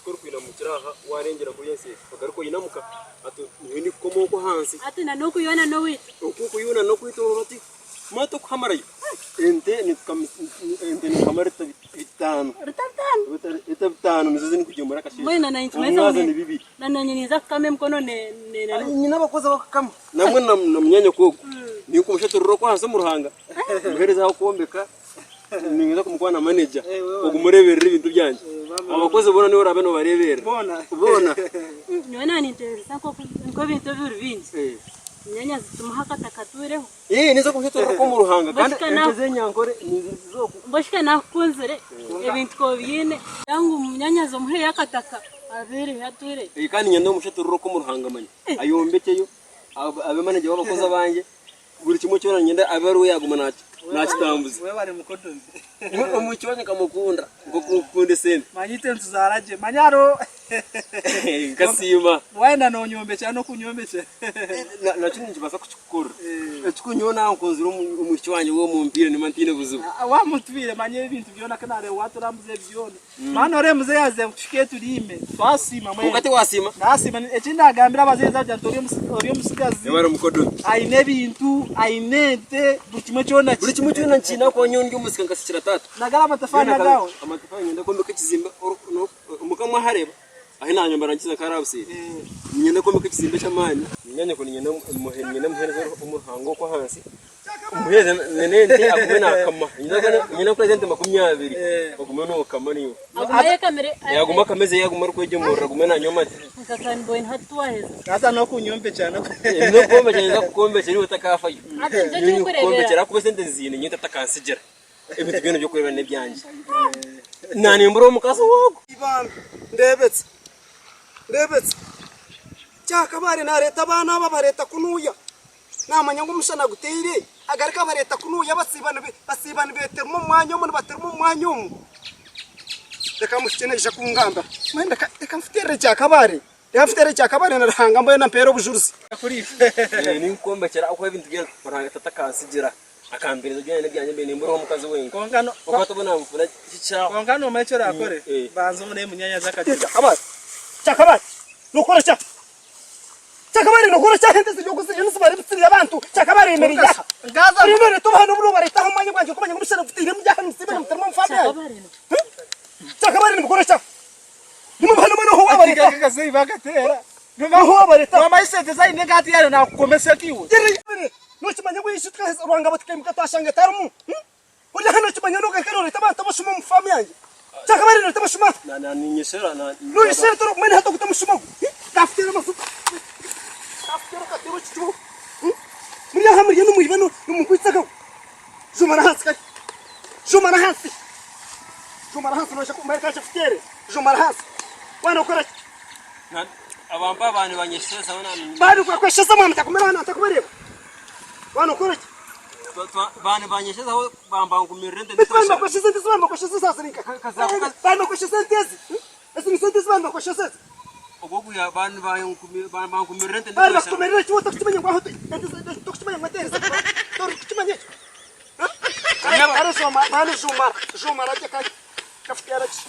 Ku orikwinamukira aha waarengyera kuriya nseeri ogaruke oinamuka hati nyowe ndikukoma okwo ahansi. Hati na n'okuyona n'owaitu. Oku okuyona n'okwita orwo bati manya tokuhamarayo. Ente nitukama ente ninkama rita bitaano. Rita bitaano? Rita bitaano nizo zindikugyemura akasheeshe. Mbwenu na nanye nikimanyisa Omu ngu mwazo ni bibiri. na nanye ninza kukama emikono ne ne. Nyine abakozi abakukama. Nambwenu na na munyaanyoko ogwo ninkumushaturira okwo ahansi omu ruhanga muheereze ah'okwombeka. Ninza kumukwana manager ogumureberera ebintu byangye. Abakozi boona niwe oraabe nobareberera. Boona. Nyowe naaba ninteebereza nk'ebintu ebiri bingi, munyaanyazi tumuhe akataka atuureho. Ninza kumushetorera omu Ruhanga kandi ente z'enyankore niziza oku. Mbwenu shi ka naakukunzire ebintu ka obiine, gira ngu munyaanyazi omuheyo akataka abeereho atuureyo. Kandi niinyenda omushetorere oku omu Ruhanga manya ayombekyeyo abe manager w'abakozi abangye. Buri kimwe kyona niinyenda abe ariwe yaaguma naakitambuza. Webare mukodomi. Omwishiki wangye nkamukunda nk'oku nkukunda esente. Manya itwe nituzaara gye. Manya hariho. Nkasiima. Wayenda nonyombekyera n'okunyombekyera. Nakyo nikibaasa kukikukorera. Ekikuru nyowe naankunzire omwishiki wangye we omu mpiire nimba ntaine buzibu. Wamutwire manya ebintu byona ku naareeba waturambuza ebi byona. Mani ori muzeeyi aze ngu tuhike turiime twasiima Kwonka tiwasiima? Nasiima eki ndagambira abazeeyi nzagira nti ori omusigazi Yebare mukodomi. aine ebintu aine ente buri kimwe kyona Buri kimwe kyona nkiine ahakuba nyowe ndi omusika nkasikira taata. Nagara amatafari nagawe. Amatafari niinyenda kwombeka ekizimbe Mukama ahareeba ahi nanyomba nikiza nka hariya buseeri. Niinyenda kwombeka ekizimbe eky'amaani. Munyanyoko niinyenda muheereze omu ruhanga okwo ahansi. Muheereze n'ente agume naakama. Niinyenda nkuheereze ente 20 ogume nookama naiwe. Agume ayekamire. Agume akame eze agume arikwegyemurira agume nanywa amate. Nka Kanboyi hati twaheza. Haza n'okunyombekyera N'okwombekyera ninza kukwombekyera iwe otakaafayo. Hati nikyo Nyowe ekirikureebera. nkukwombekyera ahakuba esente nziine nyowe tata akantsigira. Ebintu byona eby'okureeba n'ebyangye. Naanimbura omukazi ogwo. Ibambe ndebetse ndebetse kyakabaare nareeta abaana aba abareeta kunuya namanya ngu omushana guteire agaruke abareeta kunuya basiiba basiiba nibeteruma omu mwanya omu nibateruma omu mwanya omu reka muhikye naija kungambira mbwenu reka reka nfuterere kyakabaare reka nfuterere kyakabaare na Ruhanga mbwenu ampeere obujurizi. Ninkukwombekyera ahakuba ebintu byona Ruhanga tata akantsigira. Akampereza byona n'ebyangye mbaire nimburaho omukazi wenka. Kwonka no- Kwonka tobona nfuna kikyaho. Kwonka noomanya eki oraakore? Eh. Banza omurebe munyaanyazi akati. Kyakabaare kyakabaare nokora ki aha kyakabaare nokora ki aha ente ziri oku ziriyo nizibara ebitsiri by'abantu kyakabaare yemereire aha Nkaza oriyo noreeta obuhano obu nobareeta aha omwanya gwangye orikumanya ngu omushana gutaire muri aha nimusiiba nimuterema omu faamu yange Kyakabaare no. kyakabaare nimukora ki aha nimubuhana mbwenu ohu wabareeta Ati kazeeyi bakateera. ohu wabareeta Noomanya esente ezi aine nka hati yaaba naakukomesa ki iwe? Nokimanya ngu eishi tukaheza Rwangabo tukaimuka twashanga etarimu? Ori aha nokimanya nogaruka noreeta abantu abashuma omu faamu yangye? Kyakabaire noreeta abashuma aha? Noyeshera torikumanya hati oguta omushuma ogu? Kakuteera amajuta. Kakuteera okateera okicuho. Muri aha muriyo nimwiba nimunkwitsa akagu. Jumara ahansi kare. Jumara ahansi. Jumara ahansi noija kumara kaje kuteere. Jumara ahansi. Waaba nokora ki? Abampa abantu banyesheza Bari bakwesheza mwana takumera hano atakubareba. Wana okora ki? Bani banyeshezaho bamba nkumirira ente Bani bakwesheza ente bani bakwesheza sasa ninka. Bani bakwesheza ente ezi. Ezi ni sente bani bakwesheza ezi. Obwo kuya bani bankumirira ente Bani bakumirira ki otakimanya ngu aho ente tokimanya ngu ente ezi. Torikukimanya ekyo. Bani juma bani juma juma rajya kafutera ki.